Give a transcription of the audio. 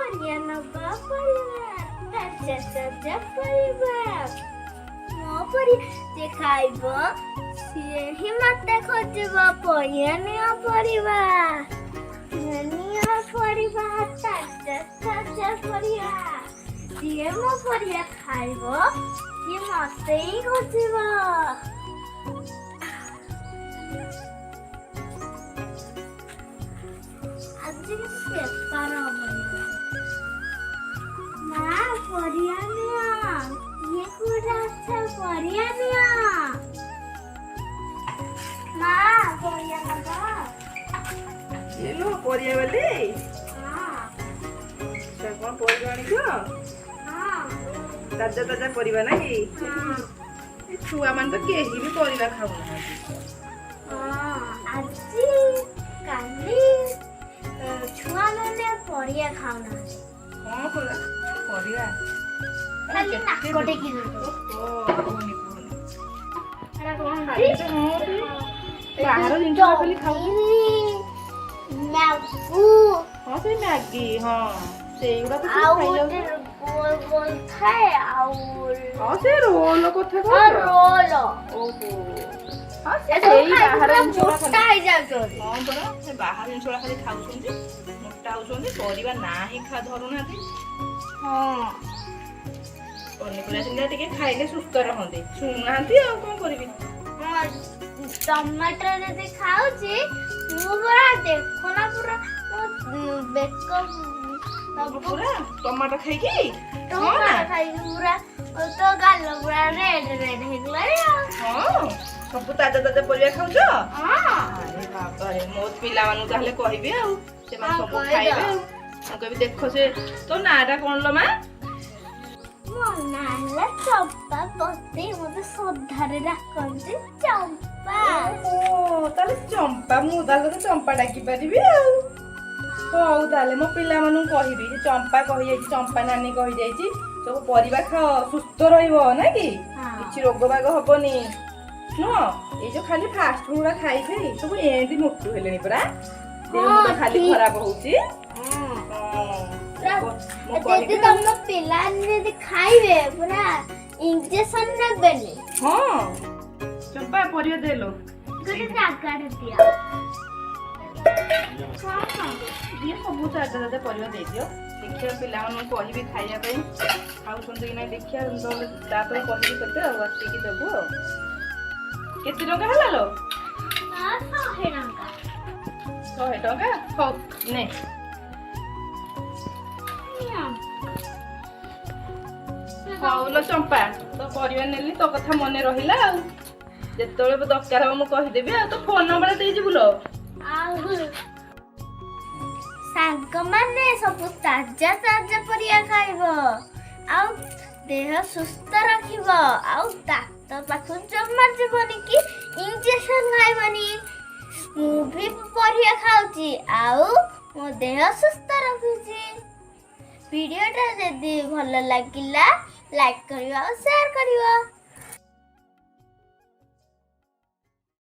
ପରିବା ନବ, ପରିବା, ତାଜା ତାଜା ପରିବା। ମୋ ପରି ଯେ ଖାଇବ, ସିଏ ହିଁ ମତେ ଖୋଜିବ। ପରିବା ନିଅ, ପରିବା ନିଅ, ପରିବା, ତାଜା ତାଜା ପରିବା। ଯିଏ ମୋ ପରିବା ଖାଇବ, ସିଏ ମତେ ହିଁ ଖୋଜିବ। ଆଜି କିଛି ବେପାର ହବନି। ମା, ପରିବା ନିଅ। କିଏ କୋଉଟା ଅଛ, ପରିବା ନିଅ। ମା, ପରିବା ନବ? ଏଲୋ ପରିବା ବାଲି। ହଁ। ଆଚ୍ଛା, କଣ ପରିବା ଆଣିଛ? ହଁ। ତାଜା ତାଜା ପରିବା ନା କି? ହଁ। ଏ ଛୁଆମାନେ ତ କେହି ବି ପରିବା ଖାଉନାହାନ୍ତି। ହଁ, ଆଜି କାଲି ଛୁଆମାନେ ପରିବା ଖାଉନାହାନ୍ତି। କଣ କଲା ପରିବା? ଖାଲି ନାକ ଟେକି ଦଉଛନ୍ତି। ଓହୋ, କୁହନି କୁହନି। ଏଟା କଣ? ଖାଲି ତ ହଁ, ବାହାର ଜିନିଷ ଖାଲି ଖାଉଛନ୍ତି। ମ୍ୟାଗି। ହଁ, ସେଇ ମ୍ୟାଗି, ହଁ, ସେଇଗୁଡା ତ ସବୁ ଆଉ ଗୋଟେ ଖାଇଯାଉଛନ୍ତି। ଗୋଲ ଗୋଲ ଥାଏ ଆଉ। ହଁ, ସେ ରୋଲ କଥା ହଁ। କହୁଛ? ରୋଲ। ଓହୋ, ହଁ, ସେ ଏସବୁ ସେଇ ଖାଇକି ବାହାର ପୁରା ଜିନିଷ ଗୁଡା ଖାଲି ମୋଟା ହେଇଯାଉଛନ୍ତି। ହଁ ପରା, ସେ ବାହାର ଜିନିଷ ଗୁଡା ଖାଲି ଖାଉଛନ୍ତି, ମୋଟା ହଉଛନ୍ତି, ପରିବା ନାଁ ହିଁ ଧରୁନାହାନ୍ତି। ହଁ। ପନିପରିବା ସିନା ଟିକେ ଖାଇଲେ ସୁସ୍ଥ ରହନ୍ତି, ଶୁଣୁନାହାନ୍ତି, ଆଉ କଣ କରିବି? ହଁ, ଟମାଟର ଯଦି ଖାଉଛି ମୁଁ ପୁରା ଦେଖୁନା, ପୁରା ମୋ ବେକ ସବୁ। ପୁରା ଟମାଟୋ ଖାଇକି, ହଁ ଟମାଟୋ ନା? ଖାଇକି ପୁରା ତ ଗାଲ ପୁରା ରେଡ୍ ରେଡ୍ ହେଇଗଲାଣି ଆଉ। ହଁ, ସବୁ ତାଜା ତାଜା ପରିବା ଖାଉଛ? ହଁ। ଆରେ ବାବାରେ, ମୋ ପିଲାମାନଙ୍କୁ ତାହେଲେ କହିବି ଆଉ ସେମାନେ ହଁ, ସବୁ କହିଦଅ। ଖାଇବେ ଆଉ ମୁଁ କହିବି ଦେଖ ସେ। ତୋ ନାଁଟା କଣ ଲୋ ମା? ମୋ ନାଁ ହେଲା ଚମ୍ପା ପତି। ମତେ ଶ୍ରଦ୍ଧାରେ ଡାକନ୍ତି ଚମ୍ପା। ଓହୋ, ତାହେଲେ ଚମ୍ପା। ମୁଁ ତାହେଲେ ତୋତେ ଚମ୍ପା ଡାକି ପାରିବି ଆଉ। ହଉ, ତାହେଲେ ମୋ ପିଲାମାନଙ୍କୁ କହିବି ଯେ ଚମ୍ପା କହିଯାଇଛି, ଚମ୍ପା ନାନୀ କହିଯାଇଛି, ସବୁ ପରିବା ଖାଅ, ସୁସ୍ଥ ରହିବ, ନା କି? ହଁ। କିଛି ରୋଗ ବାଗ ହବନି, ନୁହଁ? ଏଇ ଯୋଉ ଖାଲି ଫାଷ୍ଟ ଫୁଡ ଗୁଡା ଖାଇ ଖାଇ ସବୁ ଏମିତି ମୋଟୁ ହେଲେଣି ପରା, ଦେହ ମୁଣ୍ଡ ଖାଲି ଠିକ। ଖରାପ ହଉଛି। ହଁ। ହଁ। ପୁରା ମୁଁ ଯଦି କହିବି ଆଉ। ତମ ପିଲାମାନେ ଯଦି ଖାଇବେ, ପୁରା ଇଞ୍ଜେକ୍ସନ ନେବେନି। ହଁ, ଚମ୍ପା, ପରିବା ଦେଲୋ। ଗୋଟେ ଜାଗାରେ ଦିଅ। ହଁ। ଦିଅ, ସବୁ ତାଜା ତାଜା ପରିବା ଦେଇଦିଅ। ଦେଖିବା, ପିଲାମାନଙ୍କୁ କହିବି ଖାଇବା ପାଇଁ, ଖାଉଛନ୍ତି କି ନାହିଁ ଦେଖିବା। ନହେଲେ ତାପରେ କହିବି ତତେ ଆଉ ଆସିକି ଦେବୁ। ଆଉ କେତେ ଟଙ୍କା ହେଲା ଲୋ? ହଁ, 100 ଟଙ୍କା। 100 ଟଙ୍କା, ହଉ ନେ। ନିଅ। ହଉ ଲୋ ଚମ୍ପା, ତୋ ପରିବା ନେଲି, ତୋ କଥା ମନେ ରହିଲା। ଆଉ ଯେତେବେଳେ ଦରକାର ହବ ମୁଁ କହିଦେବି। ଆଉ ତୋ ଫୋନ ନମ୍ବର ଦେଇଯିବୁ ଲୋ। ଆଉ ସାଙ୍ଗମାନେ, ସବୁ ତାଜା ତାଜା ପରିବା ଖାଇବ ଆଉ ଦେହ ସୁସ୍ଥ ରଖିବ ଆଉ ଡାକ୍ତର ପାଖକୁ ଜମା ଯିବନି କି ଇଞ୍ଜେକ୍ସନ ଖାଇବନି। ମୁଁ ବି ପରିବା ଖାଉଛି ଆଉ ମୋ ଦେହ ସୁସ୍ଥ ରଖୁଛି। ଭିଡ଼ିଓଟା ଯଦି ଭଲ ଲାଗିଲା, ଲାଇକ୍ କରିବ ଆଉ ସେୟାର କରିବ।